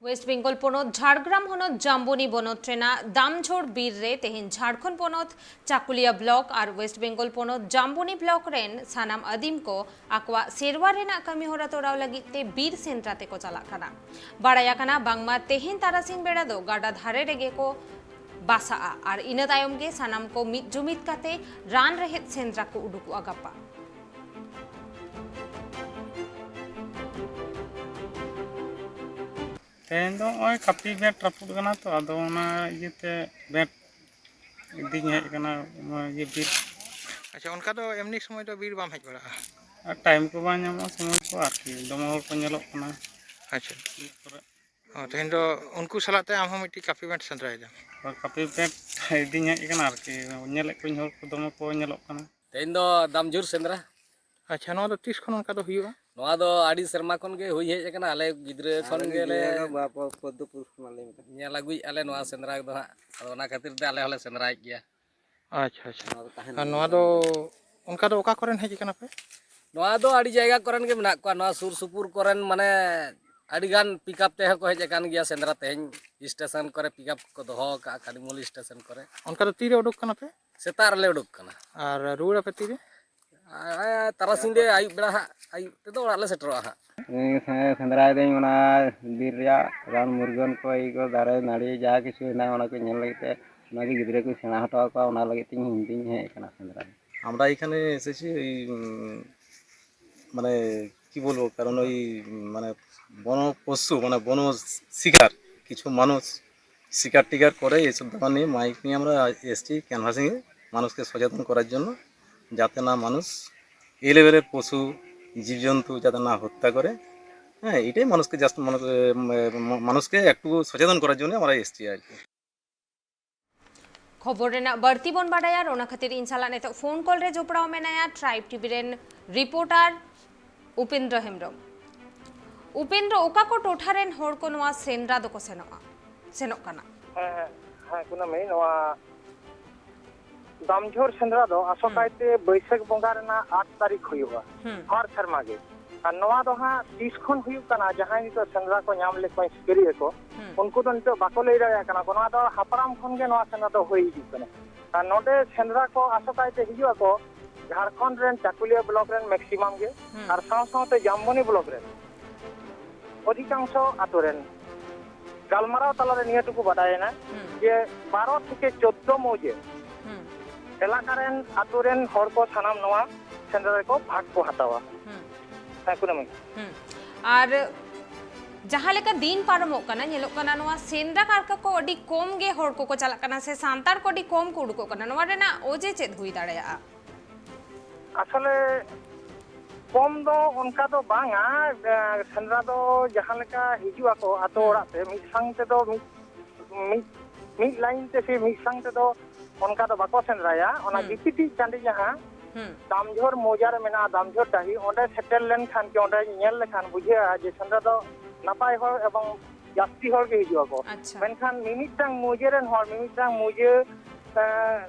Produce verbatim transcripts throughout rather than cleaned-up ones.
West Bengal ᱯᱚᱱᱚᱛ ᱡᱷᱟᱲᱜᱨᱟᱢ ᱦᱚᱱᱚᱛ ᱡᱟᱢᱵᱚᱱᱤ ᱵᱚᱱᱚᱛ ᱨᱮᱱᱟᱜ ᱫᱟᱢᱡᱷᱳᱲ ᱵᱤᱨ ᱨᱮ ᱛᱮᱦᱮᱧ ᱡᱷᱟᱲᱠᱷᱚᱸᱰ ᱯᱚᱱᱚᱛ ᱪᱟᱠᱩᱞᱤᱭᱟ ᱵᱞᱚᱠ ᱟᱨ ᱳᱭᱮᱥᱴ ᱵᱮᱝᱜᱚᱞ ᱯᱚᱱᱚᱛ ᱡᱟᱢᱵᱚᱱᱤ ᱵᱞᱚᱠ ᱨᱮᱱ ᱥᱟᱱᱟᱢ ᱟᱹᱫᱤᱢ ᱠᱚ ᱟᱠᱚᱣᱟᱜ ᱥᱮᱨᱣᱟ ᱨᱮᱱᱟᱜ ᱠᱟᱹᱢᱤ ᱦᱚᱨᱟ ᱛᱚᱨᱟᱣ ᱞᱟᱹᱜᱤᱫ ᱛᱮ ᱵᱤᱨ ᱥᱮᱸᱫᱽᱨᱟ ᱛᱮᱠᱚ ᱪᱟᱞᱟᱜ ᱠᱟᱱᱟ᱾ ᱵᱟᱲᱟᱭ ᱟᱠᱟᱱᱟ ᱵᱟᱝᱢᱟ ᱛᱮᱦᱮᱧ ᱛᱟᱨᱟᱥᱤᱧ ᱵᱮᱲᱟ ᱫᱚ ᱜᱟᱰᱟ ᱫᱷᱟᱨᱮ ᱨᱮᱜᱮ ᱠᱚ ᱵᱟᱥᱟᱜᱼᱟ ᱟᱨ ᱤᱱᱟᱹ ᱛᱟᱭᱚᱢ ᱜᱮ ᱥᱟᱱᱟᱢ ᱠᱚ ᱢᱤᱫ ᱡᱩᱢᱤᱫ ᱠᱟᱛᱮ ᱨᱟᱱ ᱨᱮᱦᱮᱫ ᱥᱮᱸᱫᱽᱨᱟ ᱠᱚ ᱩᱰᱩᱠᱚᱜᱼᱟ ᱜᱟᱯᱟ᱾ ᱛᱮᱦᱮᱧ ᱫᱚ ᱱᱚᱜᱼᱚᱭ ᱠᱟᱹᱯᱤ ᱵᱮᱸᱴ ᱨᱟᱹᱯᱩᱫ ᱠᱟᱱᱟ ᱛᱚ, ᱟᱫᱚ ᱚᱱᱟ ᱤᱭᱟᱹᱛᱮ ᱵᱮᱸᱴ ᱤᱫᱤᱧ ᱦᱮᱡ ᱟᱠᱟᱱᱟ, ᱱᱚᱣᱟ ᱤᱭᱟᱹ ᱵᱤᱨ᱾ ᱟᱪᱪᱷᱟ, ᱚᱱᱠᱟ ᱫᱚ ᱮᱢᱱᱤ ᱥᱚᱢᱚᱭ ᱫᱚ ᱵᱤᱨ ᱵᱟᱢ ᱦᱮᱡ ᱵᱟᱲᱟᱜᱼᱟ? ᱟᱨ ᱴᱟᱭᱤᱢ ᱠᱚ ᱵᱟᱝ ᱧᱟᱢᱚᱜᱼᱟ, ᱥᱚᱢᱚᱭ ᱠᱚ ᱟᱨᱠᱤ, ᱫᱚᱢᱮ ᱦᱚᱲ ᱠᱚ ᱧᱮᱞᱚᱜ ᱠᱟᱱᱟ ᱟᱪᱪᱷᱟ᱾ ᱵᱤᱨ ᱠᱚᱨᱮ᱾ ᱚ, ᱛᱮᱦᱮᱧ ᱫᱚ ᱩᱱᱠᱩ ᱥᱟᱞᱟᱜ ᱛᱮ ᱟᱢ ᱦᱚᱸ ᱢᱤᱫᱴᱤᱡ ᱠᱟᱹᱯᱤ ᱵᱮᱸᱴ ᱥᱮᱸᱫᱽᱨᱟᱭᱮᱫᱟ? ᱦᱳᱭ, ᱠᱟᱹᱯᱤ ᱵᱮᱸᱴ ᱤᱫᱤᱧ ᱦᱮᱡ ᱟᱠᱟᱱᱟ ᱟᱨᱠᱤ, ᱧᱮᱞᱮᱫ ᱠᱚᱣᱟᱧ ᱦᱚᱲ ᱠᱚ ᱫᱚᱢᱮ ᱠᱚ ᱧᱮᱞᱚᱜ ᱠᱟᱱᱟ᱾ ᱛᱮᱦᱮᱧ ᱫᱚ ᱫᱟᱢᱡᱷᱩᱨ ᱥᱮᱸᱫᱽᱨᱟ᱾ ᱟᱪᱪᱷᱟ, ᱱᱚᱣᱟ ᱫᱚ ᱛᱤᱥ ᱠᱷᱚᱱ ᱚᱱᱠᱟ ᱫᱚ ᱦᱩᱭᱩᱜᱼᱟ? ᱱᱚᱣᱟ ᱫᱚ ᱟᱹᱰᱤ ᱥᱮᱨᱢᱟ ᱠᱷᱚᱱ ᱜᱮ ᱦᱩᱭ ᱦᱮᱡ ᱟᱠᱟᱱᱟ᱾ ᱟᱞᱮ ᱜᱤᱫᱽᱨᱟᱹ ᱠᱷᱚᱱ ᱜᱮᱞᱮ ᱯᱚᱫᱽᱫᱚ ᱯᱩᱨᱩᱥ ᱠᱷᱚᱱᱟᱜ ᱞᱮ ᱢᱮᱛᱟᱜᱼᱟ᱾ ᱧᱮᱞ ᱟᱹᱜᱩᱭᱮᱫᱼᱟ ᱞᱮ ᱱᱚᱣᱟ ᱥᱮᱸᱫᱽᱨᱟ ᱫᱚ ᱦᱟᱸᱜ, ᱟᱫᱚ ᱚᱱᱟ ᱠᱷᱟᱹᱛᱤᱨ ᱛᱮ ᱟᱞᱮ ᱦᱚᱸᱞᱮ ᱥᱮᱸᱫᱽᱨᱟᱭᱮᱫ ᱜᱮᱭᱟ᱾ ᱟᱪᱪᱷᱟ ᱟᱪᱪᱷᱟ᱾ ᱟᱨ ᱱᱚᱣᱟ ᱫᱚ ᱚᱱᱠᱟ ᱫᱚ ᱚᱠᱟ ᱠᱚᱨᱮᱱ ᱦᱮᱡ ᱟᱠᱟᱱᱟ ᱯᱮ? ᱱᱚᱣᱟ ᱫᱚ ᱟᱹᱰᱤ ᱡᱟᱭᱜᱟ ᱠᱚᱨᱮᱱ ᱜᱮ ᱢᱮᱱᱟᱜ ᱠᱚᱣᱟ, ᱱᱚᱣᱟ ᱥᱩᱨ ᱥᱩᱯᱩᱨ ᱠᱚᱨᱮᱱ, ᱢᱟᱱᱮ ᱟᱹᱰᱤ ᱜᱟᱱ ᱯᱤᱠᱟᱯ ᱛᱮᱦᱚᱸ ᱠᱚ ᱦᱮᱡ ᱟᱠᱟᱱ ᱜᱮᱭᱟ ᱥᱮᱸᱫᱽᱨᱟ᱾ ᱛᱮᱦᱮᱧ ᱥᱴᱮᱥᱚᱱ ᱠᱚᱨᱮ ᱯᱤᱠᱟᱯ ᱠᱚ ᱫᱚᱦᱚ ᱟᱠᱟᱫᱼᱟ, ᱠᱟᱱᱤᱢᱚᱞ ᱥᱴᱮᱥᱚᱱ ᱠᱚᱨᱮ᱾ ᱚᱱᱠᱟ ᱫᱚ ᱛᱤᱨᱮ ᱩᱰᱩᱠ ᱠᱟᱱᱟ ᱯᱮ? ᱥᱮᱛᱟᱜ ᱨᱮᱞᱮ ᱩᱰᱩᱠ ᱠᱟᱱᱟ᱾ ᱟᱨ ᱨᱩᱣᱟᱹᱲ ᱟᱯᱮ ᱛᱤᱨᱮ? ᱟᱨ ᱛᱟᱨᱟᱥᱤᱧ ᱨᱮ, ᱟᱹᱭᱩᱵ ᱵᱮᱲᱟ ᱦᱟᱸᱜ, ᱟᱹᱭᱩᱵ ᱛᱮᱫᱚ ᱚᱲᱟᱜ ᱞᱮ ᱥᱮᱴᱮᱨᱚᱜᱼᱟ ᱦᱟᱸᱜ᱾ ᱥᱮᱸᱫᱽᱨᱟᱭ ᱫᱟᱹᱧ ᱚᱱᱟ ᱵᱤᱨ ᱨᱮᱭᱟᱜ ᱨᱟᱱ ᱢᱩᱨᱜᱟᱹᱱ ᱠᱚ, ᱤᱭᱟᱹ ᱠᱚ, ᱫᱟᱨᱮ ᱱᱟᱹᱲᱤ ᱡᱟ ᱠᱤᱪᱷᱩ ᱦᱮᱱᱟᱜᱼᱟ, ᱚᱱᱟ ᱠᱚ ᱧᱮᱞ ᱞᱟᱹᱜᱤᱫ ᱛᱮ, ᱚᱱᱟᱜᱮ ᱜᱤᱫᱽᱨᱟᱹ ᱠᱚᱧ ᱥᱮᱬᱟ ᱦᱚᱴᱚ ᱟᱠᱚᱣᱟ, ᱚᱱᱟ ᱞᱟᱹᱜᱤᱫ ᱛᱮ ᱤᱧ ᱦᱮᱡ ᱟᱠᱟᱱᱟ ᱥᱮᱸᱫᱽᱨᱟ᱾ আমরা এখানে এসেছি ওই উম, মানে কি বলবো, কারণ ওই উম, মানে বন পশু মানে বন শিকার, কিছু মানুষ শিকার টিকার করে, এইসব ব্যাপার নিয়ে মাইক নিয়ে আমরা এসেছি ক্যানভাসিংয়ে, মানুষকে সচেতন করার জন্য, যাতে না মানুষ এই লেভেলের পশু জীবজন্তু যাতে না হত্যা করে। হ্যাঁ, এটাই মানুষকে জাস্ট মানুষকে একটু সচেতন করার জন্য আমরা এসেছি আর কি। ᱠᱷᱚᱵᱚᱨ ᱨᱮᱱᱟᱜ ᱵᱟᱹᱲᱛᱤ ᱵᱚᱱ ᱵᱟᱰᱟᱭᱟ ᱟᱨ ᱚᱱᱟ ᱠᱷᱟᱹᱛᱤᱨ ᱤᱧ ᱥᱟᱞᱟᱜ ᱱᱤᱛᱚᱜ ᱯᱷᱳᱱ ᱠᱚᱞ ᱨᱮ ᱡᱚᱯᱲᱟᱣ ᱢᱮᱱᱟᱭᱟ ᱴᱨᱟᱭᱤᱵᱽ ᱴᱤᱵᱷᱤ ᱨᱮᱱ ᱨᱤᱯᱳᱨᱴᱟᱨ ᱩᱯᱮᱱᱫᱨᱚ ᱦᱮᱢᱵᱨᱚᱢ᱾ ᱩᱯᱮᱱᱫᱨᱚ, ᱚᱠᱟ ᱠᱚ ᱴᱚᱴᱷᱟ ᱨᱮᱱ ᱦᱚᱲ ᱠᱚ ᱱᱚᱣᱟ ᱥᱮᱸᱫᱽᱨᱟ ᱫᱚᱠᱚ ᱥᱮᱱᱚᱜᱼᱟ, ᱥᱮᱱᱚᱜ ᱠᱟᱱᱟ? ᱦᱮᱸ ᱦᱮᱸ ᱦᱮᱸ, ᱠᱩᱱᱟᱹᱢᱤ, ᱱᱚᱣᱟ ᱫᱟᱢᱡᱷᱳᱨ ᱥᱮᱸᱫᱽᱨᱟ ᱫᱚ ᱟᱥᱚᱠᱟᱭᱛᱮ ᱵᱟᱹᱭᱥᱟᱹᱠᱷ ᱵᱚᱸᱜᱟ ᱨᱮᱱᱟᱜ ᱟᱴ ᱛᱟᱹᱨᱤᱠᱷ ᱦᱩᱭᱩᱜᱼᱟ᱾ ᱦᱩᱸ᱾ ᱦᱟᱨ ᱥᱮᱨᱢᱟ ᱜᱮ᱾ ᱟᱨ ᱱᱚᱣᱟ ᱫᱚ ᱦᱟᱸᱜ ᱛᱤᱥ ᱠᱷᱚᱱ ᱦᱩᱭᱩᱜ ᱠᱟᱱᱟ, ᱡᱟᱦᱟᱸᱭ ᱱᱤᱛᱚᱜ ᱥᱮᱸᱫᱽᱨᱟ ᱠᱚ ᱧᱟᱢ ᱞᱮᱫ ᱠᱚᱣᱟ ᱥᱤᱠᱟᱹᱨᱤᱭᱟᱹ ᱠᱚ, ᱦᱩᱸ᱾ ᱩᱱᱠᱩ ᱫᱚ ᱱᱤᱛᱚᱜ ᱵᱟᱠᱚ ᱞᱟᱹᱭ ᱫᱟᱲᱮᱭᱟᱜ ᱠᱟᱱᱟ ᱠᱚ᱾ ᱱᱚᱣᱟ ᱫᱚ ᱦᱟᱯᱲᱟᱢ ᱠᱷᱚᱱ ᱜᱮ ᱱᱚᱣᱟ ᱥᱮᱸᱫᱽᱨᱟ ᱫᱚ ᱦᱩᱭ ᱦᱤᱡᱩᱜ ᱠᱟᱱᱟ᱾ ᱟᱨ ᱱᱚᱰᱮ ᱥᱮᱸᱫᱽᱨᱟ ᱠᱚ ᱟᱥᱚᱠᱟᱭ ᱛᱮ ᱦᱤᱡᱩᱜ ᱟᱠᱚ ᱡᱷᱟᱲᱠᱷᱚᱸᱰ ᱨᱮᱱ ᱪᱟᱠᱩᱞᱤᱭᱟᱹ ᱵᱞᱚᱠ ᱨᱮᱱ ᱢᱮᱠᱥᱤᱢᱟᱢ ᱜᱮ, ᱦᱩᱸ᱾ ᱟᱨ ᱥᱟᱶ ᱥᱟᱶᱛᱮ ᱡᱟᱢᱵᱚᱱᱤ ᱵᱞᱚᱠ ᱨᱮᱱ ᱚᱫᱷᱤᱠᱟᱝᱥᱚ ᱟᱛᱳ ᱨᱮᱱ᱾ ᱜᱟᱞᱢᱟᱨᱟᱣ ᱛᱟᱞᱟᱨᱮ ᱱᱤᱭᱟᱹ ᱴᱩᱠᱩ ᱵᱟᱰᱟᱭᱮᱱᱟ ᱦᱩᱸ᱾ ᱡᱮ ᱵᱟᱨᱚ ᱛᱷᱮᱠᱮ ᱪᱳᱫᱽᱫᱳ ᱢᱳᱡᱮ ᱦᱩᱸ᱾ ᱮᱞᱟᱠᱟ ᱨᱮᱱ ᱟᱛᱳ ᱨᱮᱱ ᱦᱚᱲ ᱠᱚ ᱥᱟᱱᱟᱢ ᱱᱚᱣᱟ ᱥᱮᱸᱫᱽᱨᱟ ᱨᱮᱠᱚ ᱵᱷᱟᱜᱽ ᱠᱚ ᱦᱟᱛᱟᱣᱟ᱾ ᱦᱩᱸ᱾ ᱦᱮᱸ, ᱠᱩᱱᱟᱹᱢᱤ᱾ ᱦᱩᱸ᱾ ᱟᱨ ᱡᱟᱦᱟᱸ ᱞᱮᱠᱟ ᱫᱤᱱ ᱯᱟᱨᱚᱢᱚᱜ ᱠᱟᱱᱟ, ᱧᱮᱞᱚᱜ ᱠᱟᱱᱟ ᱱᱚᱣᱟ ᱥᱮᱸᱫᱽᱨᱟ ᱠᱟᱨᱠᱟ ᱠᱚ ᱟᱹᱰᱤ ᱠᱚᱢ ᱜᱮ ᱦᱚᱲ ᱠᱚᱠᱚ ᱪᱟᱞᱟᱜ ᱠᱟᱱᱟ ᱥᱮ ᱥᱟᱱᱛᱟᱲ ᱠᱚ ᱟᱹᱰᱤ ᱠᱚᱢ ᱠᱚ ᱩᱰᱩᱠᱚᱜ ᱠᱟᱱᱟ᱾ ᱱᱚᱣᱟ ᱨᱮᱱᱟᱜ ᱚᱡᱮ ᱪᱮᱫ ᱦᱩᱭ ᱫᱟᱲᱮᱭᱟᱜᱼᱟ? ᱟᱥᱚᱞᱮ ᱠᱚᱢ ᱫᱚ ᱚᱱᱠᱟ ᱫᱚ ᱵᱟᱝᱟ᱾ ᱮ, ᱥᱮᱸᱫᱽᱨᱟ ᱫᱚ ᱡᱟᱦᱟᱸ ᱞᱮᱠᱟ ᱦᱤᱡᱩᱜ ᱟᱠᱚ ᱟᱛᱳ ᱦᱩᱸ᱾ ᱚᱲᱟᱜ ᱛᱮ, ᱢᱤᱫ ᱥᱟᱝ ᱛᱮᱫᱚ ᱢᱤᱫ, ᱢᱤᱫ, ᱢᱤᱫ ᱞᱟᱭᱤᱱ ᱛᱮ ᱥᱮ ᱢᱤᱫ ᱥᱟᱝ ᱛᱮᱫᱚ ᱚᱱᱠᱟ ᱫᱚ ᱵᱟᱠᱚ ᱥᱮᱸᱫᱽᱨᱟᱭᱟ᱾ ᱚᱱᱟ ᱦᱩᱸ᱾ ᱜᱤᱯᱤᱛᱤᱡ ᱴᱟᱺᱰᱤ ᱡᱟᱦᱟᱸ ᱦᱩᱸ᱾ ᱫᱟᱢᱡᱷᱳᱨ ᱢᱳᱡᱟ ᱨᱮ ᱢᱮᱱᱟᱜᱼᱟ, ᱫᱟᱢᱡᱷᱳᱨ ᱰᱟᱹᱦᱤ, ᱚᱸᱰᱮ ᱥᱮᱴᱮᱨ ᱞᱮᱱᱠᱷᱟᱱ ᱜᱮ, ᱚᱸᱰᱮ ᱧᱮᱞ ᱞᱮᱠᱷᱟᱱ ᱵᱩᱡᱷᱟᱹᱜᱼᱟ ᱡᱮ ᱥᱮᱸᱫᱽᱨᱟ ᱫᱚ ᱱᱟᱯᱟᱭ ᱦᱚᱲ ᱮᱵᱚᱝ ᱡᱟᱹᱥᱛᱤ ᱦᱚᱲ ᱜᱮ ᱦᱤᱡᱩᱜ ᱟᱠᱚ᱾ ᱟᱪᱪᱷᱟ᱾ ᱢᱮᱱᱠᱷᱟᱱ ᱢᱤᱢᱤᱫᱴᱟᱝ ᱢᱳᱡᱮ ᱨᱮᱱ ᱦᱚᱲ, ᱢᱤᱢᱤᱫᱴᱟᱝ ᱢᱳᱡᱮ, ᱮ,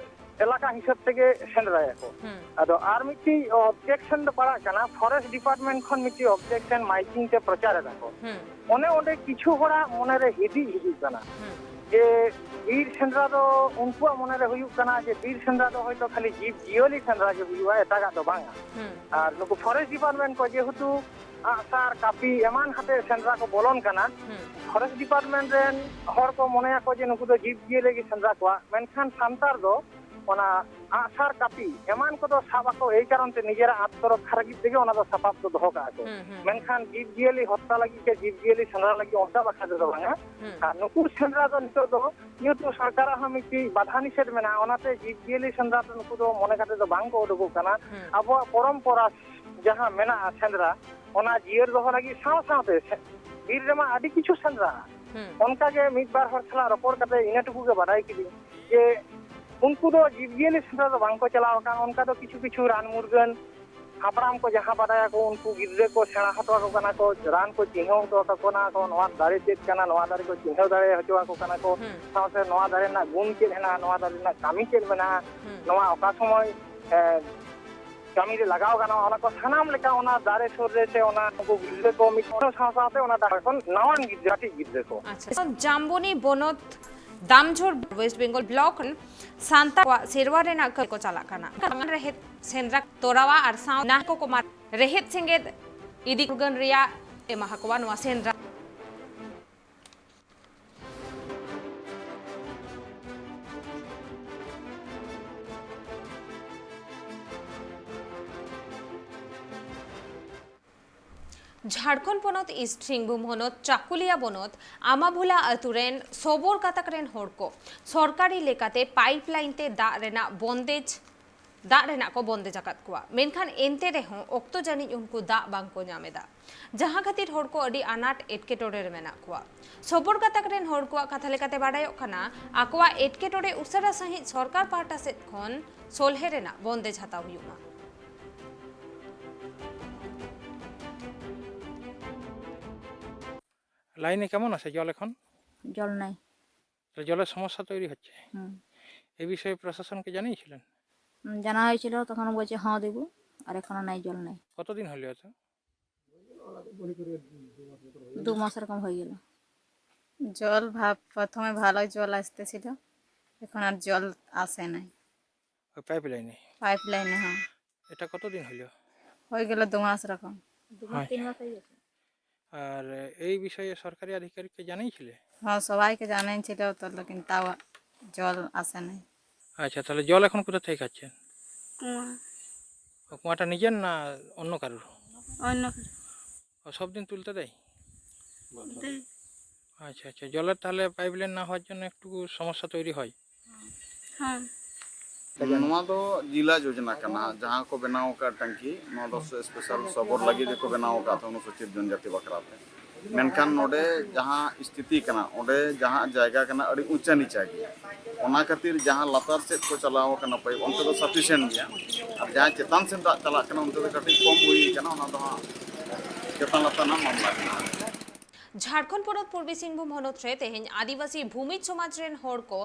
ᱮᱞᱟᱠᱟ ᱦᱤᱥᱟᱹᱵ ᱛᱮᱜᱮ ᱥᱮᱸᱫᱽᱨᱟᱭᱟᱠᱚ᱾ ᱦᱩᱸ᱾ ᱟᱫᱚ ᱟᱨ ᱢᱤᱫᱴᱤᱡ ᱚᱵᱡᱮᱠᱥᱚᱱ ᱫᱚ ᱯᱟᱲᱟᱜ ᱠᱟᱱᱟ, ᱯᱷᱚᱨᱮᱥᱴ ᱰᱤᱯᱟᱨᱴᱢᱮᱱᱴ ᱠᱷᱚᱱ ᱢᱤᱫᱴᱤᱡ ᱚᱵᱡᱮᱠᱥᱚᱱ ᱢᱟᱭᱠᱤᱝ ᱛᱮ ᱯᱨᱚᱪᱟᱨ ᱮᱫᱟ ᱠᱚ᱾ ᱦᱩᱸ᱾ ᱚᱱᱮ ᱚᱸᱰᱮ ᱠᱤᱪᱷᱩ ᱦᱚᱲᱟᱜ ᱢᱚᱱᱮᱨᱮ ᱦᱤᱫᱤᱡ ᱦᱤᱡᱩᱜ ᱠᱟᱱᱟ ᱦᱩᱸ᱾ ᱡᱮ ᱵᱤᱨ ᱥᱮᱸᱫᱽᱨᱟ ᱫᱚ, ᱩᱱᱠᱩᱣᱟᱜ ᱢᱚᱱᱮᱨᱮ ᱦᱩᱭᱩᱜ ᱠᱟᱱᱟ ᱡᱮ ᱵᱤᱨ ᱥᱮᱸᱫᱽᱨᱟ ᱫᱚ ᱦᱚᱭᱛᱳ ᱠᱷᱟᱹᱞᱤ ᱡᱤᱵᱽ ᱡᱤᱭᱟᱹᱞᱤ ᱥᱮᱸᱫᱽᱨᱟ ᱜᱮ ᱦᱩᱭᱩᱜᱼᱟ, ᱮᱴᱟᱜᱟᱜ ᱫᱚ ᱵᱟᱝᱟ᱾ ᱦᱩᱸ᱾ ᱟᱨ ᱱᱩᱠᱩ ᱯᱷᱚᱨᱮᱥᱴ ᱰᱤᱯᱟᱨᱴᱢᱮᱱᱴ ᱠᱚ ᱡᱮᱦᱮᱛᱩ ᱟᱜᱼᱥᱟᱨ, ᱠᱟᱹᱯᱤ ᱮᱢᱟᱱ ᱦᱟᱛᱮ ᱥᱮᱸᱫᱽᱨᱟ ᱠᱚ ᱵᱚᱞᱚᱱ ᱠᱟᱱᱟ, ᱦᱩᱸ᱾ ᱯᱷᱚᱨᱮᱥᱴ ᱰᱤᱯᱟᱨᱴᱢᱮᱱᱴ ᱨᱮᱱ ᱦᱚᱲ ᱠᱚ ᱢᱚᱱᱮᱭᱟᱠᱚ ᱡᱮ ᱱᱩᱠᱩ ᱫᱚ ᱡᱤᱵᱽ ᱡᱤᱭᱟᱹᱞᱤ ᱜᱮ ᱥᱮᱸᱫᱽᱨᱟ ᱠᱚᱣᱟ, ᱢᱮᱱᱠᱷᱟᱱ ᱥᱟᱱᱛᱟᱲ ᱫᱚ ᱚᱱᱟ ᱟᱜᱼᱥᱟᱨ, ᱠᱟᱹᱯᱤ ᱮᱢᱟᱱ ᱠᱚᱫᱚ ᱥᱟᱵ ᱟᱠᱚ, ᱮᱭ ᱠᱟᱨᱚᱱ ᱛᱮ ᱱᱤᱡᱮᱨᱟᱜ ᱟᱛᱢᱚᱨᱚᱠᱠᱷᱟ ᱞᱟᱹᱜᱤᱫ ᱛᱮᱜᱮ ᱚᱱᱟ ᱫᱚ ᱥᱟᱯᱟᱵ ᱫᱚ ᱫᱚᱦᱚ ᱠᱟᱜᱼᱟ ᱠᱚ᱾ ᱦᱩᱸ, ᱦᱩᱸ, ᱢᱮᱱᱠᱷᱟᱱ ᱡᱤᱵᱽ ᱡᱤᱭᱟᱹᱞᱤ ᱦᱚᱛᱛᱟ ᱞᱟᱹᱜᱤᱫ ᱥᱮ ᱡᱤᱵᱽ ᱡᱤᱭᱟᱹᱞᱤ ᱥᱮᱸᱫᱽᱨᱟ ᱞᱟᱹᱜᱤᱫ ᱚᱱᱠᱟ ᱵᱟᱠᱷᱨᱟ ᱛᱮᱫᱚ ᱵᱟᱝᱟ᱾ ᱦᱩᱸ᱾ ᱟᱨ ᱱᱩᱠᱩ ᱥᱮᱸᱫᱽᱨᱟ ᱫᱚ ᱱᱤᱛᱚᱜ ᱫᱚ ᱡᱮᱦᱮᱛᱩ ᱥᱚᱨᱠᱟᱨᱟᱜ ᱦᱚᱸ ᱢᱤᱫᱴᱤᱡ ᱵᱟᱫᱷᱟ ᱱᱤᱥᱮᱫ ᱢᱮᱱᱟᱜᱼᱟ, ᱚᱱᱟᱛᱮ ᱡᱤᱵᱽ ᱡᱤᱭᱟᱹᱞᱤ ᱥᱮᱸᱫᱽᱨᱟ ᱫᱚ ᱱᱩᱠᱩ ᱫᱚ ᱢᱚᱱᱮ ᱠᱟᱛᱮ ᱫᱚ ᱵᱟᱝ ᱠᱚ ᱩᱰᱩᱠᱚᱜ ᱠᱟᱱᱟ᱾ ᱦᱩᱸ᱾ ᱟᱵᱚᱣᱟᱜ ᱯᱚᱨᱚᱢᱯᱚᱨᱟ ᱡᱟᱦᱟᱸ ᱢᱮᱱᱟᱜᱼᱟ ᱥᱮᱸᱫᱽᱨᱟ, ᱚᱱᱟ ᱡᱤᱭᱟᱹᱲ ᱫᱚᱦᱚ ᱞᱟᱹᱜᱤᱫ ᱥᱟᱶ ᱥᱟᱶᱛᱮ ᱥᱮ-, ᱵᱤᱨ ᱨᱮᱢᱟ ᱟᱹᱰᱤ ᱠᱤᱪᱷᱩ ᱥᱮᱸᱫᱽᱨᱟ᱾ ᱦᱩᱸ᱾ ᱚᱱᱠᱟ ᱜᱮ ᱢᱤᱫ ᱵᱟᱨ ᱦᱚᱲ ᱥᱟᱞᱟᱜ ᱨᱚᱯᱚᱲ ᱠᱟᱛᱮ ᱤᱱᱟᱹ ᱴᱩᱠᱩ ᱜᱮ ᱵᱟᱰᱟᱭ ᱠᱤᱫᱟᱹᱧ ᱡᱮ ᱩᱱᱠᱩ ᱫᱚ ᱡᱤᱵᱽᱼᱡᱤᱭᱟᱹᱞᱤ ᱥᱮᱸᱫᱽᱨᱟ ᱫᱚ ᱵᱟᱝ ᱠᱚ ᱪᱟᱞᱟᱣ ᱟᱠᱟᱱ, ᱚᱱᱠᱟ ᱫᱚ ᱠᱤᱪᱷᱩ ᱠᱤᱪᱷᱩ ᱨᱟᱱ ᱢᱩᱨᱜᱟᱹᱱ ᱦᱟᱯᱲᱟᱢ ᱠᱚ ᱡᱟᱦᱟᱸ ᱵᱟᱰᱟᱭᱟᱠᱚ, ᱩᱱᱠᱩ ᱜᱤᱫᱽᱨᱟᱹ ᱠᱚ ᱥᱮᱬᱟ ᱦᱚᱴᱚ ᱟᱠᱚ ᱠᱟᱱᱟ ᱠᱚ, ᱨᱟᱱ ᱠᱚ ᱪᱤᱱᱦᱟᱹᱣ ᱦᱚᱴᱚ ᱟᱠᱚ ᱠᱟᱱᱟ ᱠᱚ, ᱱᱚᱣᱟ ᱫᱟᱨᱮ ᱪᱮᱫ ᱠᱟᱱᱟ, ᱱᱚᱣᱟ ᱫᱟᱨᱮ ᱠᱚ ᱪᱤᱱᱦᱟᱹᱣ ᱫᱟᱲᱮ ᱦᱚᱪᱚ ᱟᱠᱚ ᱠᱟᱱᱟ ᱠᱚ, ᱦᱩᱸ᱾ ᱥᱟᱶᱛᱮ ᱱᱚᱣᱟ ᱫᱟᱨᱮ ᱨᱮᱱᱟᱜ ᱜᱩᱱ ᱪᱮᱫ ᱦᱮᱱᱟᱜᱼᱟ, ᱱᱚᱣᱟ ᱫᱟᱨᱮ ᱨᱮᱱᱟᱜ ᱠᱟᱹᱢᱤ ᱪᱮᱫ ᱢᱮᱱᱟᱜᱼᱟ, ᱦᱩᱸ᱾ ᱱᱚᱣᱟ ᱚᱠᱟ ᱥᱚᱢᱚᱭ, ᱮ, ᱠᱟᱹᱢᱤ ᱨᱮ ᱞᱟᱜᱟᱣ ᱜᱟᱱᱚᱜᱼᱟ, ᱚᱱᱟ ᱠᱚ ᱥᱟᱱᱟᱢ ᱞᱮᱠᱟ ᱚᱱᱟ ᱫᱟᱨᱮ ᱥᱩᱨ ᱨᱮ ᱥᱮ ᱚᱱᱟ ᱩᱱᱠᱩ ᱜᱤᱫᱽᱨᱟᱹ ᱠᱚ ᱢᱤᱫ ᱥᱟᱶ ᱥᱟᱶᱛᱮ ᱚᱱᱟ ᱰᱟᱦᱟᱨ ᱠᱷᱚᱱ ᱱᱟᱣᱟᱱ ᱜᱤᱫᱽᱨᱟᱹ, ᱠᱟᱹᱴᱤᱡ ᱜᱤᱫᱽᱨᱟᱹ ᱠᱚ᱾ ᱟᱪᱪᱷᱟ, ᱡᱟᱢᱵᱚᱱᱤ ᱵᱚᱱᱚᱛ ᱫᱟᱢᱡᱷᱳᱨ ᱳᱭᱮᱥᱴ ᱵᱮᱝᱜᱚᱞ ᱵᱞᱚᱠ ᱨᱮᱱ ᱥᱟᱱᱛᱟᱲ ᱠᱚᱣᱟᱜ ᱥᱮᱨᱣᱟ ᱨᱮᱱᱟᱜ ᱠᱟᱹᱢᱤ ᱠᱚ ᱪᱟᱞᱟᱜ ᱠᱟᱱᱟ᱾ ᱨᱮᱦᱮᱫ ᱥᱮᱸᱫᱽᱨᱟ ᱛᱚᱨᱟᱣᱟ ᱟᱨ ᱥᱟᱶ ᱱᱟᱦ ᱠᱚ ᱠᱚᱢᱟ ᱨᱮᱦᱮᱫ ᱥᱮᱸᱜᱮᱫ ᱤᱫᱤ ᱩᱨᱜᱟᱹᱱ ᱨᱮᱭᱟᱜ ᱮᱢᱟ ᱦᱟᱠᱚᱣᱟ ᱱᱚᱣᱟ ᱥᱮᱸᱫᱽᱨᱟ᱾ ᱡᱷᱟᱲᱠᱷᱚᱸᱰ ᱯᱚᱱᱚᱛ ᱤᱥᱴ ᱥᱤᱝᱵᱷᱩᱢ ᱦᱚᱱᱚᱛ ᱪᱟᱠᱩᱞᱤᱭᱟ ᱵᱚᱱᱚᱛ ᱟᱢᱟᱵᱷᱩᱞᱟ ᱟᱹᱛᱩ ᱨᱮᱱ ᱥᱚᱵᱚᱨ ᱜᱟᱛᱟᱠ ᱨᱮᱱ ᱦᱚᱲ ᱠᱚ ᱥᱚᱨᱠᱟᱨᱤ ᱞᱮᱠᱟᱛᱮ ᱯᱟᱭᱤᱯ ᱞᱟᱭᱤᱱ ᱛᱮ ᱫᱟᱜ ᱨᱮᱱᱟᱜ ᱵᱚᱱᱫᱮᱡᱽ, ᱫᱟᱜ ᱨᱮᱱᱟᱜ ᱠᱚ ᱵᱚᱱᱫᱮᱡᱽ ᱟᱠᱟᱫ ᱠᱚᱣᱟ, ᱢᱮᱱᱠᱷᱟᱱ ᱮᱱᱛᱮ ᱨᱮᱦᱚᱸ ᱚᱠᱛᱚ ᱡᱟᱹᱱᱤᱡ ᱩᱱᱠᱩ ᱫᱟᱜ ᱵᱟᱝ ᱠᱚ ᱧᱟᱢ ᱮᱫᱟ, ᱡᱟᱦᱟᱸ ᱠᱷᱟᱹᱛᱤᱨ ᱦᱚᱲ ᱠᱚ ᱟᱹᱰᱤ ᱟᱱᱟᱴ ᱮᱴᱠᱮᱴᱚᱬᱮ ᱨᱮ ᱢᱮᱱᱟᱜ ᱠᱚᱣᱟ᱾ ᱥᱚᱵᱚᱨ ᱜᱟᱛᱟᱠ ᱨᱮᱱ ᱦᱚᱲ ᱠᱚᱣᱟᱜ ᱠᱟᱛᱷᱟ ᱞᱮᱠᱟᱛᱮ ᱵᱟᱰᱟᱭᱚᱜ ᱠᱟᱱᱟ, ᱟᱠᱚᱣᱟᱜ ᱮᱴᱠᱮᱴᱚᱬᱮ ᱩᱥᱟᱹᱨᱟ ᱥᱟᱺᱦᱤᱡ ᱥᱚᱨᱠᱟᱨ ᱯᱟᱦᱴᱟ ᱥᱮᱫ ᱠᱷᱚᱱ ᱥᱚᱞᱦᱮ ᱨᱮᱱᱟᱜ ᱵᱚᱱᱫᱮᱡᱽ ᱦᱟᱛᱟᱣ ᱦᱩᱭᱩᱜ ᱢᱟ᱾ লাইনে কেমন আসে জল এখন? জল নাই। তো জলের সমস্যা তৈরি হচ্ছে। হুম। এই বিষয়ে প্রশাসনকে জানিয়েছিলেন? হুম, জানা হয়েছিল, তখন বলছে, "হ্যাঁ, দেবো।" আর এখনো নাই, জল নাই। কতদিন হলো এত? দু মাস এরকম হয়ে গেল। জল ভাব, প্রথমে ভালো জল আসতেছিল, এখন আর জল আসে নাই। ওই পাইপ লাইনে? পাইপ লাইনে, হ্যাঁ। এটা কতদিন হইল? হয়ে গেল দু মাস এরকম। দু মাস, হ্যাঁ। তিন মাস হয়ে গেছে। আর এই বিষয়ে সরকারি আধিকারিককে জানিয়েছিলে? হ্যাঁ, সবাইকে জানিয়েছিল তো, লেকিন তাও জল আসে নাই। আচ্ছা, তাহলে জল এখন কোথা থেকে খাচ্ছেন? কুয়া। ও, কুয়াটা নিজের না অন্য কারোর? অন্য কারোর। ও, সব দিন তুলতে দেয়? দেয়। আচ্ছা, আচ্ছা, জলের তাহলে পাইপ লাইন না হওয়ার জন্য একটু সমস্যা তৈরি হয়? ᱦᱮᱸ᱾ ᱱᱚᱣᱟ ᱫᱚ ᱡᱤᱞᱟ ᱡᱳᱡᱚᱱᱟ ᱠᱟᱱᱟ, ᱡᱟᱦᱟᱸ ᱠᱚ ᱵᱮᱱᱟᱣ ᱟᱠᱟᱫ ᱴᱟᱝᱠᱤ, ᱱᱚᱣᱟ ᱫᱚ ᱥᱯᱮᱥᱟᱞ ᱥᱚᱵᱚᱨ ᱞᱟᱹᱜᱤᱫ ᱜᱮᱠᱚ ᱵᱮᱱᱟᱣ ᱟᱠᱟᱫ ᱛᱟᱦᱮᱸ, ᱚᱱᱩᱥᱩᱪᱤᱛ ᱡᱚᱱᱡᱟᱛᱤ ᱵᱟᱠᱷᱨᱟ ᱛᱮ᱾ ᱢᱮᱱᱠᱷᱟᱱ ᱱᱚᱰᱮ ᱡᱟᱦᱟᱸ ᱥᱛᱷᱤᱛᱤ ᱠᱟᱱᱟ, ᱚᱸᱰᱮ ᱡᱟᱦᱟᱸ ᱡᱟᱭᱜᱟ ᱠᱟᱱᱟ, ᱟᱹᱰᱤ ᱩᱪᱟ ᱱᱤᱪᱟ ᱜᱮᱭᱟ᱾ ᱚᱱᱟ ᱠᱷᱟᱹᱛᱤᱨ ᱡᱟᱦᱟᱸ ᱞᱟᱛᱟᱨ ᱥᱮᱫ ᱠᱚ ᱪᱟᱞᱟᱣ ᱟᱠᱟᱱᱟ ᱯᱟᱭᱤᱯ, ᱚᱱᱛᱮ ᱫᱚ ᱥᱟᱯᱷᱤᱥᱤᱭᱮᱱᱴ ᱜᱮᱭᱟ, ᱟᱨ ᱡᱟᱦᱟᱸ ᱪᱮᱛᱟᱱ ᱥᱮᱫ ᱫᱟᱜ ᱪᱟᱞᱟᱜ ᱠᱟᱱᱟ, ᱚᱱᱛᱮ ᱫᱚ ᱠᱟᱹᱴᱤᱡ ᱠᱚᱢ ᱦᱩᱭ ᱟᱠᱟᱱᱟ᱾ ᱚᱱᱟ ᱫᱚ ᱦᱟᱸᱜ ᱪᱮᱛᱟᱱ ᱞᱟᱛᱟᱨ ᱨᱮᱱᱟᱜ ᱢᱟᱢᱞᱟ ᱠᱟᱱᱟ᱾ ᱡᱷᱟᱲᱠᱷᱚᱸᱰ ᱯᱚᱱᱚᱛ ᱯᱩᱨᱵᱤ ᱥᱤᱝᱵᱷᱩᱢ ᱦᱚᱱᱚᱛ ᱨᱮ ᱛᱮᱦᱮᱧ ᱟᱹᱫᱤᱵᱟᱹᱥᱤ ᱵᱷᱩᱢᱤᱡᱽ ᱥᱚᱢᱟᱡᱽ ᱨᱮᱱ ᱦᱚᱲ ᱠᱚ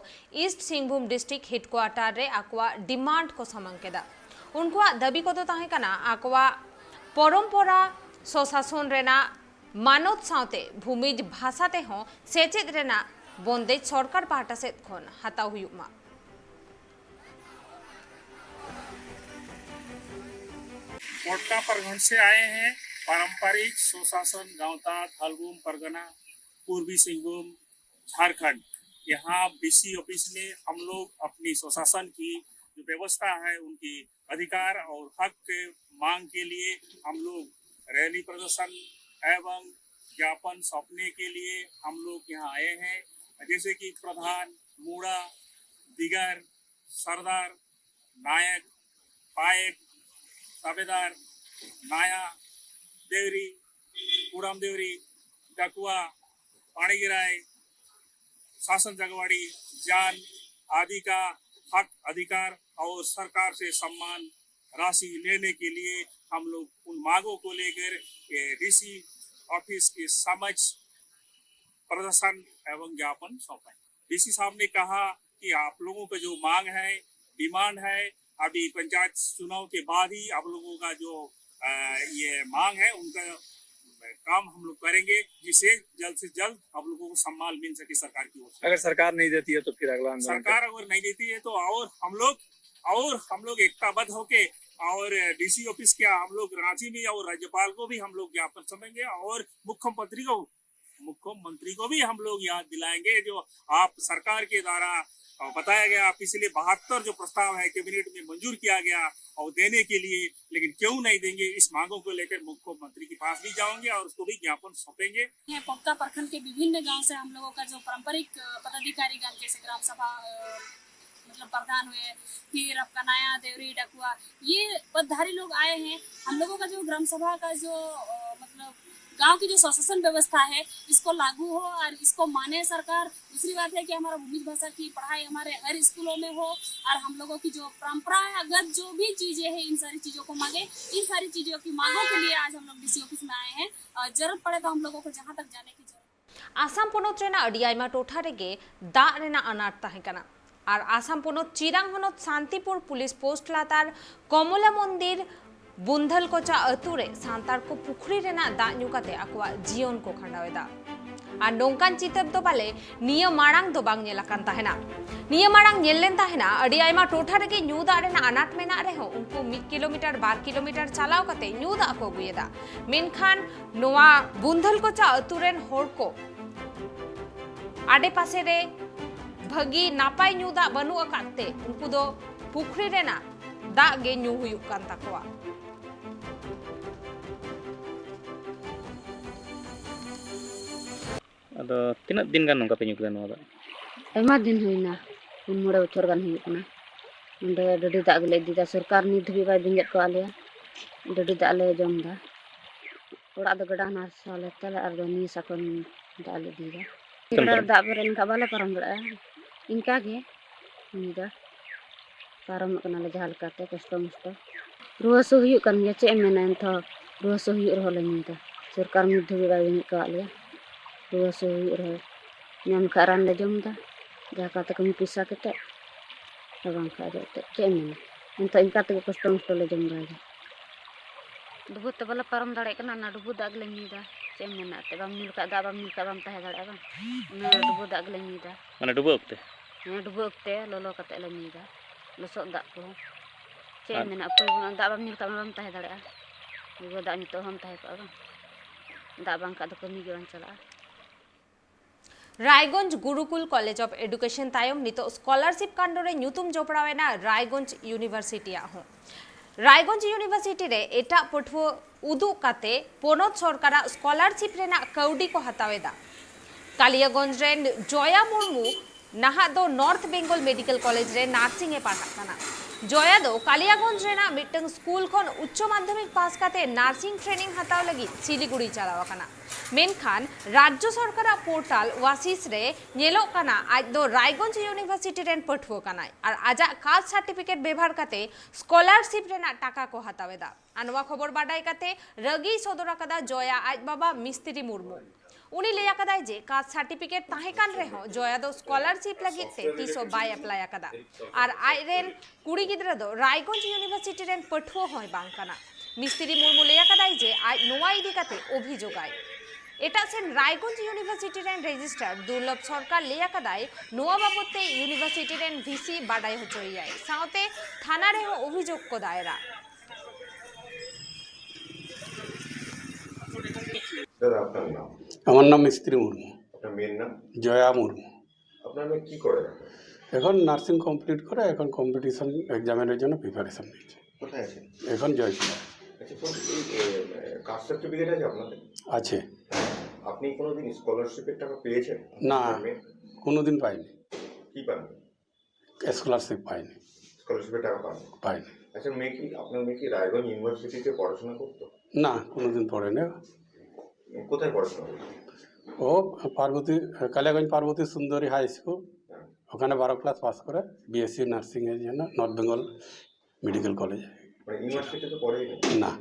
ᱤᱥᱴ ᱥᱤᱝᱵᱷᱩᱢ ᱰᱤᱥᱴᱨᱤᱠᱴ ᱦᱮᱰᱠᱩᱣᱟᱴᱚᱨ ᱨᱮ ᱟᱠᱚᱣᱟᱜ ᱰᱤᱢᱟᱱᱰ ᱠᱚ ᱥᱟᱢᱟᱝ ᱠᱮᱫᱟ᱾ ᱩᱱᱠᱩᱣᱟᱜ ᱫᱟᱹᱵᱤ ᱠᱚᱫᱚ ᱛᱟᱦᱮᱸ ᱠᱟᱱᱟ ᱟᱠᱚᱣᱟᱜ ᱯᱚᱨᱚᱢᱯᱚᱨᱟ ᱥᱚᱥᱟᱥᱚᱱ ᱨᱮᱱᱟᱜ ᱢᱟᱱᱚᱛ ᱥᱟᱶᱛᱮ ᱵᱷᱩᱢᱤᱡᱽ ᱵᱷᱟᱥᱟ ᱛᱮᱦᱚᱸ ᱥᱮᱪᱮᱫ ᱨᱮᱱᱟᱜ ᱵᱚᱱᱫᱮᱡ ᱥᱚᱨᱠᱟᱨ ᱯᱟᱦᱴᱟ ᱥᱮᱫ ᱠᱷᱚᱱ ᱦᱟᱛᱟᱣ ᱦᱩᱭᱩᱜ ᱢᱟ᱾ कोटा प्रखंड से आए हैं। पारंपरिक स्वशासन गांवता, थालगुम परगना, पूर्वी सिंहभूम, झारखंड। यहाँ डीसी ऑफिस में हम लोग अपनी स्वशासन की जो व्यवस्था है, उनकी अधिकार और हक के मांग के लिए हम लोग रैली प्रदर्शन एवं ज्ञापन सौंपने के लिए हम लोग यहाँ आए हैं। जैसे कि प्रधान, मूड़ा, दिगर, सरदार, नायक, पायक, ताबेदार, नाया, देवरी, उड़ाम देवरी, डकुआ, पाणीगिराय, शासन जगवाड़ी, जान आदि का हक अधिकार और सरकार से सम्मान राशि लेने के लिए हम लोग उन मांगों को लेकर डीसी ऑफिस के समक्ष प्रदर्शन एवं ज्ञापन सौंपा है। डीसी साहब ने कहा कि आप लोगों का जो मांग है, डिमांड है, अभी पंचायत चुनाव के बाद ही आप लोगों का जो अ, ये मांग है, उनका काम हम लोग करेंगे, जिससे जल्द से जल्द आप लोगों को सम्मान मिल सके सरकार की ओर से। अगर सरकार नहीं देती है तो फिर अगला आंदोलन क्या? सरकार अगर नहीं देती है तो और हम लोग और हम लोग एकताबद्ध होके और डीसी ऑफिस क्या हम लोग रांची में और राज्यपाल को भी हम लोग ज्ञापन सौंपेंगे और मुख्यमंत्री को मुख्यमंत्री को भी हम लोग याद दिलाएंगे जो आप सरकार के द्वारा अ, बताया गया पिछले बहत्तर जो प्रस्ताव है कैबिनेट में मंजूर किया गया और देने के लिए, लेकिन क्यों नहीं देंगे, इस मांगों को लेकर मुख्यमंत्री के पास भी जाएंगे और उसको भी ज्ञापन सौंपेंगे। हैं। पोक्ता प्रखंड के विभिन्न गांव से हम लोगों का जो पारंपरिक अ, पदाधिकारी गण, जैसे ग्राम सभा अ, मतलब प्रधान हुए, फिर आपका नाया, देवरी, डकुआ, ये पदधारी लोग आए हैं। हम लोगों का जो ग्राम सभा का जो अ, मतलब गांव की जो स्वशासन व्यवस्था है, इसको लागू हो और इसको माने सरकार। दूसरी बात है कि हमारा भूमिज भाषा की पढ़ाई हमारे हर स्कूलों में हो और हम लोगों की जो परंपरागत जो भी चीजें हैं, इन सारी चीजों को मांगे। इन सारी चीजों की मांगों के लिए आज हम लोग डीसी ऑफिस में आए हैं और जरूरत पड़े तो हम लोगों को जहां तक जाने की जरूरत है। ᱟᱥᱟᱢ ᱯᱚᱱᱚᱛ ᱨᱮᱱᱟᱜ ᱟᱹᱰᱤ ᱟᱭᱢᱟ ᱴᱚᱴᱷᱟ ᱨᱮᱜᱮ ᱫᱟᱜ ᱨᱮᱱᱟᱜ ᱟᱱᱟᱴ ᱛᱟᱦᱮᱸ ᱠᱟᱱᱟ᱾ ᱟᱨ ᱟᱥᱟᱢ ᱯᱚᱱᱚᱛ ᱪᱤᱨᱟᱝ ᱦᱚᱱᱚᱛ ᱥᱟᱱᱛᱤᱯᱩᱨ ᱯᱩᱞᱤᱥ ᱯᱳᱥᱴ ᱞᱟᱛᱟᱨ ᱠᱚᱢᱚᱞᱟ ᱢᱚᱱᱫᱤᱨ ᱵᱩᱱᱫᱷᱟᱞ ᱠᱚᱪᱟ ᱟᱹᱛᱩ ᱨᱮ ᱥᱟᱱᱛᱟᱲ ᱠᱚ ᱯᱩᱠᱷᱨᱤ ᱨᱮᱱᱟᱜ ᱫᱟᱜ ᱧᱩ ᱠᱟᱛᱮ ᱟᱠᱚᱣᱟᱜ ᱡᱤᱭᱚᱱ ᱠᱚ ᱠᱷᱟᱸᱰᱟᱣ ᱮᱫᱟ᱾ ᱟᱨ ᱱᱚᱝᱠᱟᱱ ᱪᱤᱛᱟᱹᱨ ᱫᱚ ᱯᱟᱞᱮ ᱱᱤᱭᱟᱹ ᱢᱟᱲᱟᱝ ᱫᱚ ᱵᱟᱝ ᱧᱮᱞ ᱟᱠᱟᱱ ᱛᱟᱦᱮᱱᱟ᱾ ᱱᱤᱭᱟᱹ ᱢᱟᱲᱟᱝ ᱧᱮᱞ ᱞᱮᱱ ᱛᱟᱦᱮᱱᱟ ᱟᱹᱰᱤ ᱟᱭᱢᱟ ᱴᱚᱴᱷᱟ ᱨᱮᱜᱮ ᱧᱩ ᱫᱟᱜ ᱨᱮᱱᱟᱜ ᱟᱱᱟᱴ ᱢᱮᱱᱟᱜ ᱨᱮᱦᱚᱸ ᱩᱱᱠᱩ ᱢᱤᱫ ᱠᱤᱞᱳᱢᱤᱴᱟᱨ ᱵᱟᱨ ᱠᱤᱞᱳᱢᱤᱴᱟᱨ ᱪᱟᱞᱟᱣ ᱠᱟᱛᱮ ᱧᱩ ᱫᱟᱜ ᱠᱚ ᱟᱹᱜᱩᱭᱮᱫᱟ᱾ ᱢᱮᱱᱠᱷᱟᱱ ᱱᱚᱣᱟ ᱵᱩᱱᱫᱷᱟᱞ ᱠᱚᱪᱟ ᱟᱹᱛᱩ ᱨᱮᱱ ᱦᱚᱲ ᱠᱚ ᱟᱰᱮ ᱯᱟᱥᱮ ᱨᱮ ᱵᱷᱟᱹᱜᱤ ᱱᱟᱯᱟᱭ ᱧᱩ ᱫᱟᱜ ᱵᱟᱹᱱᱩᱜ ᱟᱠᱟᱫ ᱛᱮ ᱩᱱᱠᱩ ᱫᱚ ᱯᱩᱠᱷᱨᱤ ᱨᱮᱱᱟᱜ ᱫᱟᱜ ᱜᱮ ᱧᱩ ᱦᱩᱭᱩᱜ ᱠᱟᱱ ᱛᱟᱠᱚᱣᱟ᱾ ᱟᱫᱚ ᱛᱤᱱᱟᱹᱜ ᱫᱤᱱ ᱜᱟᱱ ᱱᱚᱝᱠᱟ ᱯᱮ ᱧᱩ ᱠᱮᱫᱟ ᱱᱚᱣᱟ ᱫᱟᱜ? ᱟᱭᱢᱟ ᱫᱤᱱ ᱦᱩᱭᱱᱟ, ᱯᱩᱱ ᱢᱚᱬᱮ ᱵᱚᱪᱷᱚᱨ ᱜᱟᱱ ᱦᱩᱭᱩᱜ ᱠᱟᱱᱟ᱾ ᱱᱚᱸᱰᱮ ᱰᱟᱹᱰᱤ ᱫᱟᱜ ᱜᱮᱞᱮ ᱤᱫᱤᱭᱮᱫᱟ, ᱥᱚᱨᱠᱟᱨ ᱱᱤᱛ ᱫᱷᱟᱹᱵᱤᱡ ᱵᱟᱭ ᱵᱮᱸᱜᱮᱫ ᱠᱟᱜ ᱞᱮᱭᱟ᱾ ᱰᱟᱹᱰᱤ ᱫᱟᱜ ᱞᱮ ᱡᱚᱢ ᱮᱫᱟ᱾ ᱚᱲᱟᱜ ᱫᱚ ᱜᱟᱰᱟ ᱦᱟᱱᱟ ᱥᱟᱞᱮ ᱛᱟᱞᱮ ᱟᱨ ᱫᱚ ᱱᱤᱭᱟᱹ ᱥᱟ ᱠᱷᱚᱱ ᱫᱟᱜ ᱞᱮ ᱤᱫᱤᱭᱮᱫᱟ᱾ ᱜᱟᱰᱟ ᱨᱮ ᱫᱟᱜ ᱯᱮᱨᱮᱡ ᱞᱮᱱᱠᱷᱟᱱ ᱵᱟᱞᱮ ᱯᱟᱨᱚᱢ ᱫᱟᱲᱮᱭᱟᱜᱼᱟ, ᱤᱱᱠᱟ ᱜᱮ ᱧᱩᱭᱮᱫᱟ᱾ ᱯᱟᱨᱚᱢᱚᱜ ᱠᱟᱱᱟᱞᱮ ᱡᱟᱦᱟᱸ ᱞᱮᱠᱟᱛᱮ ᱠᱚᱥᱴᱚ ᱢᱚᱥᱴᱚ᱾ ᱨᱩᱣᱟᱹ ᱦᱟᱹᱥᱩ ᱦᱩᱭᱩᱜ ᱠᱟᱱ ᱜᱮᱭᱟ, ᱪᱮᱫ ᱮᱢ ᱢᱮᱱᱟ, ᱮᱱᱛᱮᱦᱚᱸ ᱨᱩᱣᱟᱹ ᱦᱟᱹᱥᱩ ᱦᱩᱭᱩᱜ ᱨᱮᱦᱚᱸ ᱞᱮ ᱧᱩᱭᱮᱫᱟ᱾ ᱥᱚᱨᱠᱟᱨ ᱱᱤᱛ ᱫᱷᱟᱹᱵᱤᱡ ᱵᱟᱭ ᱵᱮᱸᱜᱮᱫ ᱠᱟᱜ ᱞᱮᱭᱟ᱾ ᱨᱩᱣᱟᱹ ᱦᱟᱹᱥᱩ ᱦᱩᱭᱩᱜ ᱨᱮᱦᱚᱸ ᱧᱟᱢ ᱠᱷᱟᱡ ᱨᱟᱱ ᱞᱮ ᱡᱚᱢ ᱮᱫᱟ, ᱡᱟᱦᱟᱸ ᱞᱮᱠᱟᱛᱮ ᱠᱟᱹᱢᱤ ᱯᱚᱭᱥᱟ ᱠᱟᱛᱮᱫ, ᱟᱨ ᱵᱟᱝᱠᱷᱟᱡ ᱫᱚ ᱮᱱᱛᱮᱫ ᱪᱮᱫ ᱮᱢ ᱢᱮᱱᱟ, ᱮᱱᱛᱮ ᱤᱱᱠᱟ ᱛᱮᱜᱮ ᱠᱚᱥᱴᱚ ᱢᱚᱥᱴᱚ ᱞᱮ ᱡᱚᱢ ᱵᱟᱲᱟᱭᱮᱫᱟ᱾ ᱰᱩᱵᱟᱹ ᱛᱮ ᱵᱟᱞᱮ ᱯᱟᱨᱚᱢ ᱫᱟᱲᱮᱭᱟᱜ ᱠᱟᱱᱟ, ᱚᱱᱟ ᱰᱩᱵᱟᱹ ᱫᱟᱜ ᱜᱮᱞᱮ ᱧᱩᱭᱮᱫᱟ᱾ ᱪᱮᱫ ᱮᱢ ᱢᱮᱱᱟ, ᱮᱱᱛᱮᱫ ᱵᱟᱢ ᱧᱩ ᱞᱮᱠᱷᱟᱡ, ᱫᱟᱜ ᱵᱟᱢ ᱧᱩ ᱞᱮᱠᱷᱟᱡ ᱵᱟᱢ ᱛᱟᱦᱮᱸ ᱫᱟᱲᱮᱭᱟᱜᱼᱟ ᱵᱟᱝ, ᱚᱱᱟ ᱰᱩᱵᱟᱹ ᱫᱟᱜ ᱜᱮᱞᱮ ᱧᱩᱭᱮᱫᱟ᱾ ᱢᱟᱱᱮ ᱰᱩᱵᱟᱹ ᱚᱠᱛᱮ? ᱦᱮᱸ, ᱰᱩᱵᱟᱹ ᱚᱠᱛᱮ ᱞᱚᱞᱚ ᱠᱟᱛᱮᱫ ᱞᱮ ᱧᱩᱭᱮᱫᱟ, ᱞᱚᱥᱚᱫ ᱫᱟᱜ ᱠᱚ᱾ ᱪᱮᱫ ᱮᱢ ᱟᱨ ᱢᱮᱱᱟ, ᱩᱯᱟᱹᱭ ᱵᱟᱹᱱᱩᱜᱼᱟ, ᱫᱟᱜ ᱵᱟᱢ ᱧᱩ ᱞᱮᱠᱷᱟᱡ ᱢᱟ ᱵᱟᱢ ᱛᱟᱦᱮᱸ ᱫᱟᱲᱮᱭᱟᱜᱼᱟ᱾ ᱰᱩᱵᱟᱹ ᱫᱟᱜ ᱧᱩ ᱛᱮ ᱚᱦᱚᱢ ᱛᱟᱦᱮᱸ ᱠᱚᱜᱼᱟ ᱵᱟᱝ, ᱫᱟᱜ ᱵᱟᱝᱠᱷᱟᱡ ᱫᱚ ᱠᱟᱹᱢᱤ ᱜᱮ ᱵᱟᱝ ᱪᱟᱞᱟᱜᱼᱟ᱾ ᱨᱟᱭᱜᱚᱸᱡᱽ ᱜᱩᱨᱩᱠᱩᱞ ᱠᱚᱞᱮᱡᱽ ᱚᱯᱷ ᱮᱰᱩᱠᱮᱥᱚᱱ ᱛᱟᱭᱚᱢ ᱱᱤᱛᱚᱜ ᱥᱠᱚᱞᱟᱨᱥᱤᱯ ᱠᱟᱱᱰ ᱨᱮ ᱧᱩᱛᱩᱢ ᱡᱚᱯᱲᱟᱣ ᱮᱱᱟ ᱨᱟᱭᱜᱚᱸᱡᱽ ᱤᱭᱩᱱᱤᱵᱷᱟᱨᱥᱤᱴᱤᱭᱟᱜ ᱦᱚᱸ᱾ ᱨᱟᱭᱜᱚᱸᱡᱽ ᱤᱭᱩᱱᱤᱵᱷᱟᱨᱥᱤᱴᱤ ᱨᱮ ᱮᱴᱟᱜ ᱯᱟᱹᱴᱷᱩᱣᱟᱹ ᱩᱫᱩᱜ ᱠᱟᱛᱮ ᱯᱚᱱᱚᱛ ᱥᱚᱨᱠᱟᱨᱟᱜ ᱥᱠᱚᱞᱟᱨᱥᱤᱯ ᱨᱮᱱᱟᱜ ᱠᱟᱹᱣᱰᱤ ᱠᱚ ᱦᱟᱛᱟᱣ ᱮᱫᱟ᱾ ᱠᱟᱞᱤᱭᱟᱜᱚᱸᱡᱽ ᱨᱮᱱ ᱡᱚᱭᱟ ᱢᱩᱨᱢᱩ ᱱᱟᱦᱟᱜ ᱫᱚ ᱱᱚᱨᱛᱷ ᱵᱮᱝᱜᱚᱞ ᱢᱮᱰᱤᱠᱮᱞ ᱠᱚᱞᱮᱡᱽ ᱨᱮ ᱱᱟᱨᱥᱤᱝ ᱮ ᱯᱟᱲᱦᱟᱜ ᱠᱟᱱᱟ᱾ ᱡᱚᱭᱟ ᱫᱚ ᱠᱟᱞᱤᱭᱟᱜᱚᱸᱡᱽ ᱨᱮᱱᱟᱜ ᱢᱤᱫᱴᱟᱝ ᱥᱠᱩᱞ ᱠᱷᱚᱱ ᱩᱪᱪᱚ ᱢᱟᱫᱽᱫᱷᱚᱢᱤᱠ ᱯᱟᱥ ᱠᱟᱛᱮ ᱱᱟᱨᱥᱤᱝ ᱴᱨᱮᱱᱤᱝ ᱦᱟᱛᱟᱣ ᱞᱟᱹᱜᱤᱫ ᱥᱤᱞᱤᱜᱩᱲᱤ ᱪᱟᱞᱟᱣ ᱟᱠᱟᱱᱟ᱾ ᱢᱮᱱᱠᱷᱟᱱ ᱨᱟᱡᱽᱡᱚ ᱥᱚᱨᱠᱟᱨᱟᱜ ᱯᱳᱨᱴᱟᱞ ᱣᱟᱥᱤᱥ ᱨᱮ ᱧᱮᱞᱚᱜ ᱠᱟᱱᱟ ᱟᱡ ᱫᱚ ᱨᱟᱭᱜᱚᱸᱡᱽ ᱤᱭᱩᱱᱤᱵᱷᱟᱨᱥᱤᱴᱤ ᱨᱮᱱ ᱯᱟᱹᱴᱷᱩᱣᱟᱹ ᱠᱟᱱᱟᱭ ᱟᱨ ᱟᱡᱟᱜ ᱠᱟᱥᱴ ᱥᱟᱨᱴᱤᱯᱷᱤᱠᱮᱴ ᱵᱮᱵᱷᱟᱨ ᱠᱟᱛᱮ ᱥᱠᱚᱞᱟᱨᱥᱤᱯ ᱨᱮᱱᱟᱜ ᱴᱟᱠᱟ ᱠᱚ ᱦᱟᱛᱟᱣ ᱮᱫᱟ᱾ ᱟᱨ ᱱᱚᱣᱟ ᱠᱷᱚᱵᱚᱨ ᱵᱟᱰᱟᱭ ᱠᱟᱛᱮ ᱨᱟᱹᱜᱤᱭ ᱥᱚᱫᱚᱨ ᱟᱠᱟᱫᱟ ᱡᱚᱭᱟ ᱟᱡ ᱵᱟᱵᱟ ᱢᱤᱥᱛᱨᱤ ᱢᱩᱨᱢᱩ᱾ ᱩᱱᱤ ᱞᱟᱹᱭ ᱟᱠᱟᱫᱟᱭ ᱡᱮ ᱠᱟᱥᱴ ᱥᱟᱨᱴᱤᱯᱷᱤᱠᱮᱴ ᱛᱟᱦᱮᱸ ᱠᱟᱱ ᱨᱮᱦᱚᱸ ᱡᱚᱭᱟ ᱫᱚ ᱥᱠᱚᱞᱟᱨᱥᱤᱯ ᱞᱟᱹᱜᱤᱫ ᱛᱮ ᱛᱤᱥ ᱦᱚᱸ ᱵᱟᱭ ᱮᱯᱞᱟᱭ ᱟᱠᱟᱫᱟ᱾ ᱟᱨ ᱟᱡ ᱨᱮᱱ ᱠᱩᱲᱤ ᱜᱤᱫᱽᱨᱟᱹ ᱫᱚ ᱨᱟᱭᱜᱚᱸᱡᱽ ᱤᱭᱩᱱᱤᱵᱷᱟᱨᱥᱤᱴᱤ ᱨᱮᱱ ᱯᱟᱹᱴᱷᱩᱣᱟᱹ ᱦᱚᱸᱭ ᱵᱟᱝ ᱠᱟᱱᱟ᱾ ᱢᱤᱥᱛᱨᱤ ᱢᱩᱨᱢᱩ ᱞᱟᱹᱭ ᱟᱠᱟᱫᱟᱭ ᱡᱮ ᱟᱡ ᱱᱚᱣᱟ ᱤᱫᱤ ᱠᱟᱛᱮ ᱚᱵᱷᱤᱡᱳᱜᱟᱭ᱾ ᱮᱴᱟᱜ ᱥᱮᱱ ᱨᱟᱭᱜᱚᱸᱡᱽ ᱤᱭᱩᱱᱤᱵᱷᱟᱨᱥᱤᱴᱤ ᱨᱮᱱ ᱨᱮᱡᱤᱥᱴᱨᱟᱨ ᱫᱩᱨᱞᱚᱵᱷ ᱥᱚᱨᱠᱟᱨ ᱞᱟᱹᱭ ᱟᱠᱟᱫᱟᱭ, ᱱᱚᱣᱟ ᱵᱟᱵᱚᱛ ᱛᱮ ᱤᱭᱩᱱᱤᱵᱷᱟᱨᱥᱤᱴᱤ ᱨᱮᱱ ᱵᱷᱤᱥᱤ ᱵᱟᱰᱟᱭ ᱦᱚᱪᱚᱭᱮᱭᱟᱭ, ᱥᱟᱶᱛᱮ ᱛᱷᱟᱱᱟ ᱨᱮᱦᱚᱸ ᱚᱵᱷᱤᱡᱳᱜᱽ ᱠᱚ ᱫᱟᱭᱨᱟ᱾ দাদা, আপনার নাম? আমার নাম মিস্ত্রি মুর্মু। আপনার মেয়ের নাম? জয়া মুর্মু। আপনার মেয়ে কি করে এখন? এখন নার্সিং কমপ্লিট করে এখন কম্পিটিশন এক্সামিনের জন্য প্রিপারেশন নিচ্ছে। কোথায় আছে? এখন জয়পুর আচ্ছা, বলছি, এই কাস্ট সার্টিফিকেট আছে আপনাদের? আছে। আপনি কোনোদিন স্কলারশিপের টাকা পেয়েছেন? না। আপনার মেয়ে? কোনোদিন পাইনি। কি পান? স্কলারশিপ পাইনি। স্কলারশিপের টাকা পান? পাইনি। আচ্ছা, মেয়ে কি, আপনার মেয়ে কি রায়গঞ্জ ইউনিভার্সিটিতে পড়াশোনা করতো? না, কোনোদিন পড়েনি। কোথায় পড়াশোনা করতো? ও পার্বতী, কালিয়াগঞ্জ পার্বতী সুন্দরী হাই স্কুল, ওখানে বারো ক্লাস পাস করে বিএসসি নার্সিং এর জন্য নর্থ বেঙ্গল মেডিকেল কলেজে। মানে ইউনিভার্সিটি তো পড়েই না। না।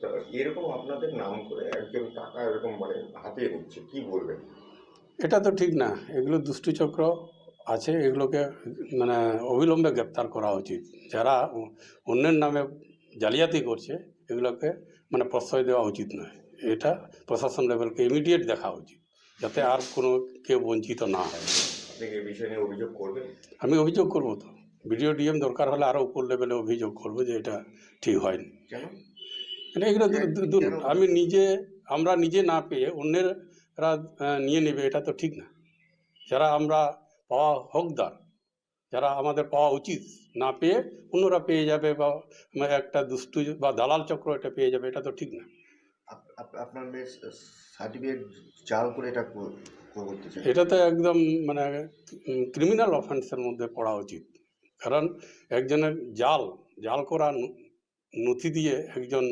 তো এরকম আপনাদের নাম করে একজন টাকা এরকম মানে হাতিয়ে নিচ্ছে, কি বলবেন? এটা তো ঠিক না। এগুলো দুষ্টু চক্র আছে, এগুলোকে মানে অবিলম্বে গ্রেপ্তার করা উচিত। যারা অ- অন্যের নামে জালিয়াতি করছে, এগুলোকে মানে প্রশ্রয় দেওয়া উচিত নয়। এটা প্রশাসন লেভেলকে ইমিডিয়েট দেখা উচিত, যাতে আর কোনো কেউ বঞ্চিত না হয়। আপনি কি এই বিষয় নিয়ে অভিযোগ করবেন? আমি অভিযোগ করব তো, বিডিও ডিএম দরকার হলে আরও উপর লেভেলে অভিযোগ করব যে এটা ঠিক হয়নি। কেন? মানে এগুলো দু- দু- দুর্নীতি। আমি নিজে, আমরা নিজে না পেয়ে অন্যেরা আহ, নিয়ে নেবে, এটা তো ঠিক না। যারা আমরা পাওয়া হকদার, যারা আমাদের পাওয়া উচিত, না পেয়ে অন্যরা পেয়ে যাবে বা মানে একটা দুষ্টু বা দালাল চক্র এটা পেয়ে যাবে, এটা তো ঠিক না। আপ- আপ- আপনার মেয়ে সার্টিফিকেট জাল করে এটা কো- কো- করতে চায়? এটা তো একদম মানে ক্রিমিনাল অফেন্সের মধ্যে পড়া উচিত। কারণ একজনের জাল জাল করা ন- নথি দিয়ে একজন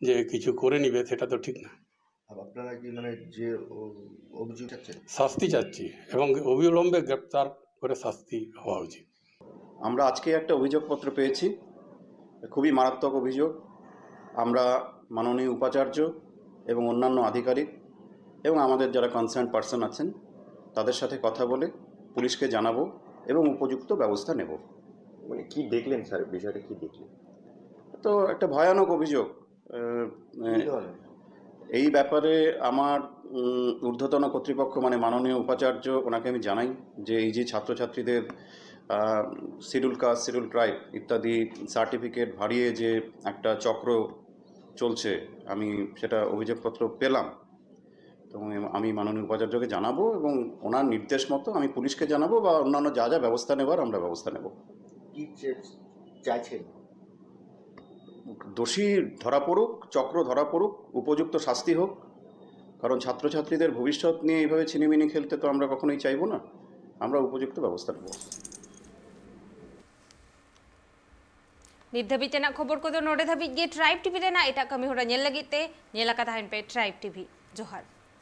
যে কিছু করে নিবে, সেটা তো ঠিক না। আর আপনারা কি মানে যে ও- অভিযোগ চাচ্ছেন? শাস্তি চাচ্ছি এবং অবিলম্বে গ্রেপ্তার করে শাস্তি হওয়া উচিত। আমরা আজকে একটা অভিযোগপত্র পেয়েছি, খুবই মারাত্মক অভিযোগ। আমরা মাননীয় উপাচার্য এবং অন্যান্য আধিকারিক এবং আমাদের যারা কনসার্ন পার্সন আছেন, তাদের সাথে কথা বলে পুলিশকে জানাবো এবং উপযুক্ত ব্যবস্থা নেব। মানে কি দেখলেন স্যার, বিষয়টা কি দেখলেন? তো একটা ভয়ানক অভিযোগ। আহ, আহ, এই ব্যাপারে আমার উম, ঊর্ধ্বতন কর্তৃপক্ষ, মানে মাননীয় উপাচার্য, ওনাকে আমি জানাই যে এই যে ছাত্রছাত্রীদের শিডিউল কাস্ট, শিডিউল ট্রাইব ইত্যাদি সার্টিফিকেট হারিয়ে যে একটা চক্র চলছে, আমি সেটা অভিযোগপত্র পেলাম। তো আমি মাননীয় উপাচার্যকে জানাবো এবং ওনার নির্দেশ মতো আমি পুলিশকে জানাবো বা অন্যান্য যা যা ব্যবস্থা নেবার আমরা ব্যবস্থা নেব। কি চে- চাইছেন? দোষী ধরা পড়ুক, চক্র ধরা পড়ুক, উপযুক্ত শাস্তি হোক। কারণ ছাত্রছাত্রীদের ভবিষ্যৎ নিয়ে এইভাবে ছিনিমিনি খেলতে তো আমরা কখনোই চাইবো না। আমরা উপযুক্ত ব্যবস্থা নেব। ᱱᱤᱛ ᱫᱷᱟᱹᱵᱤᱡ ᱛᱮᱱᱟᱜ ᱠᱷᱚᱵᱚᱨ ᱠᱚᱫᱚ ᱱᱚᱰᱮ ᱫᱷᱟᱹᱵᱤᱡ ᱜᱮ᱾ ᱴᱨᱟᱭᱤᱵᱽ ᱴᱤᱵᱷᱤ ᱨᱮᱱᱟᱜ ᱮᱴᱟᱜ ᱠᱟᱹᱢᱤ ᱦᱚᱨᱟ ᱧᱮᱞ ᱞᱟᱹᱜᱤᱫ ᱛᱮ ᱧᱮᱞ ᱟᱠᱟ ᱛᱟᱦᱮᱱ ᱯᱮ ᱴᱨᱟᱭᱤᱵᱽ ᱴᱤᱵᱷᱤ᱾ ᱡᱚᱦᱟᱨ᱾